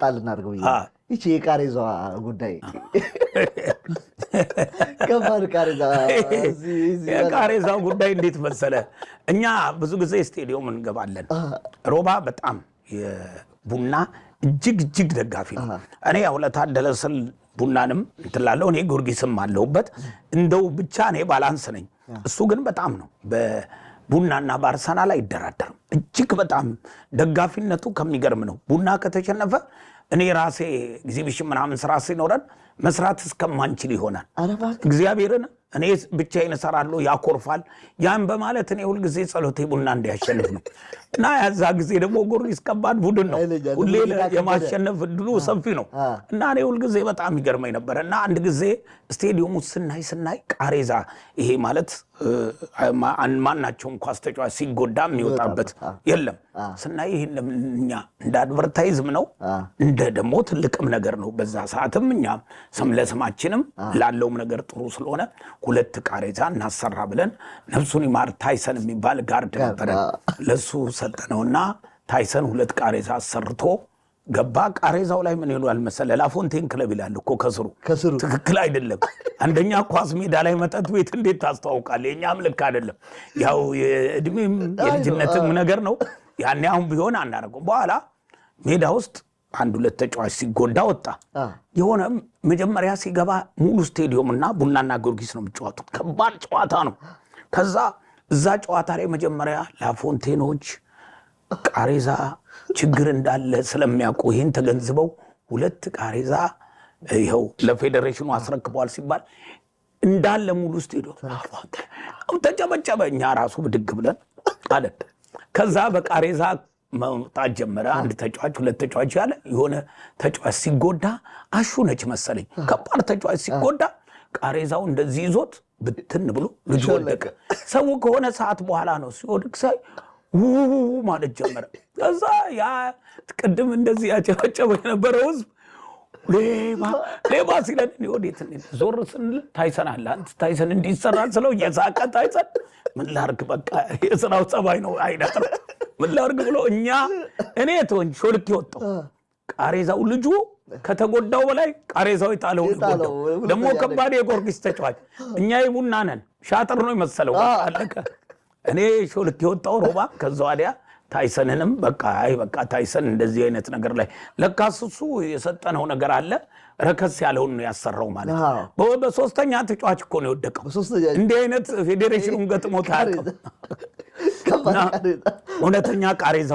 ጣል እናድርገው ብዬ ይቺ የቃሬዛዋ ጉዳይ ከባድ ቃሬዛ። የቃሬዛው ጉዳይ እንዴት መሰለ፣ እኛ ብዙ ጊዜ ስቴዲየም እንገባለን። ሮባ በጣም የቡና እጅግ እጅግ ደጋፊ ነው። እኔ ያው ለታደለ ስል ቡናንም እንትን እላለሁ፣ እኔ ጊዮርጊስም አለሁበት። እንደው ብቻ እኔ balance ነኝ። እሱ ግን በጣም ነው፣ በቡናና በአርሰናል አይደራደርም። እጅግ በጣም ደጋፊነቱ ከሚገርም ነው። ቡና ከተሸነፈ እኔ ራሴ ኤግዚቢሽን ምናምን ስራ ሲኖረን መስራት እስከማንችል ይሆናል። እግዚአብሔርን እኔ ብቻዬን እሰራለሁ፣ ያኮርፋል። ያን በማለት እኔ ሁልጊዜ ጸሎቴ ቡና እንዲያሸንፍ ነው። እና ያዛ ጊዜ ደግሞ ጊዮርጊስ ከባድ ቡድን ነው፣ ሁሌ የማሸነፍ እድሉ ሰፊ ነው። እና እኔ ሁልጊዜ በጣም ይገርመኝ ነበር። እና አንድ ጊዜ ስቴዲየሙ ስናይ ስናይ ቃሬዛ፣ ይሄ ማለት ማናቸውም ኳስ ተጫዋች ሲጎዳ የሚወጣበት የለም። ስናይ ይህን እኛ እንደ advertise ም ነው፣ እንደ ደግሞ ትልቅም ነገር ነው። በዛ ሰዓትም እኛ ስም ለስማችንም ላለውም ነገር ጥሩ ስለሆነ ሁለት ቃሬዛ እናሰራ ብለን ነፍሱን ይማር ታይሰን የሚባል guard ነበረ፣ ለሱ ሰጠነውና ታይሰን ሁለት ቃሬዛ አሰርቶ ገባ። ቃሬዛው ላይ ምን ይሏል መሰለ? ላፎንቴን ክለብ ይላል እኮ ከስሩ። ከስሩ። ትክክል አይደለም። አንደኛ ኳስ ሜዳ ላይ መጠጥ ቤት እንዴት ታስተዋውቃለህ? የኛም ልክ አይደለም። ያው የእድሜም የልጅነትም ነገር ነው። ያኔ አሁን ቢሆን አናደርገውም። በኋላ ሜዳ ውስጥ አንድ ሁለት ተጫዋች ሲጎዳ ወጣ። የሆነ መጀመሪያ ሲገባ ሙሉ ስቴዲየም እና ቡናና ጊዮርጊስ ነው የሚጫወቱት። ከባድ ጨዋታ ነው። ከዛ እዛ ጨዋታ ላይ መጀመሪያ ላፎንቴኖች ቃሬዛ ችግር እንዳለ ስለሚያውቁ ይህን ተገንዝበው ሁለት ቃሬዛ ይኸው ለፌዴሬሽኑ አስረክበዋል ሲባል እንዳለ ሙሉ ስቴዲየም ተጨበጨበ። እኛ ራሱ ብድግ ብለን አለ። ከዛ በቃሬዛ መውጣት ጀመረ። አንድ ተጫዋች፣ ሁለት ተጫዋች ያለ የሆነ ተጫዋች ሲጎዳ፣ አሹ ነች መሰለኝ፣ ከባድ ተጫዋች ሲጎዳ ቃሬዛው እንደዚህ ይዞት ብትን ብሎ ልጁ ወደቀ። ሰው ከሆነ ሰዓት በኋላ ነው ሲወድቅ ሳይ ውው ማለት ጀመረ። ከዛ ያ ቅድም እንደዚህ ያጨበጨበ የነበረው ህዝብ ሌባ ሌባ ሲለን እኔ ወዴት ዞር ስንል ታይሰን አለ። አንተ ታይሰን እንዲሰራል ስለው እየሳቀ ታይሰን ምን ላርግ በቃ የስራው ጸባይ ነው አይነት ነው። ምን ላርግ ብሎ እኛ እኔ ተወኝ ሾልክ ወጣው። ቃሬዛው ልጁ ከተጎዳው በላይ ቃሬዛው የጣለው ጎዳው። ደግሞ ከባድ የጊዮርጊስ ተጫዋች፣ እኛ የቡና ነን። ሻጥር ነው የመሰለው፣ አለቀ። እኔ ሾልክ የወጣው ሮባ ከዛ ወዲያ ታይሰንንም በቃ አይ በቃ ታይሰን እንደዚህ አይነት ነገር ላይ ለካስ እሱ የሰጠነው ነገር አለ፣ ረከስ ያለውን ነው ያሰራው ማለት ነው። በሶስተኛ ተጫዋች እኮ ነው የወደቀው። እንዲህ አይነት ፌዴሬሽኑን ገጥሞት አያውቅም። እውነተኛ ቃሬዛው።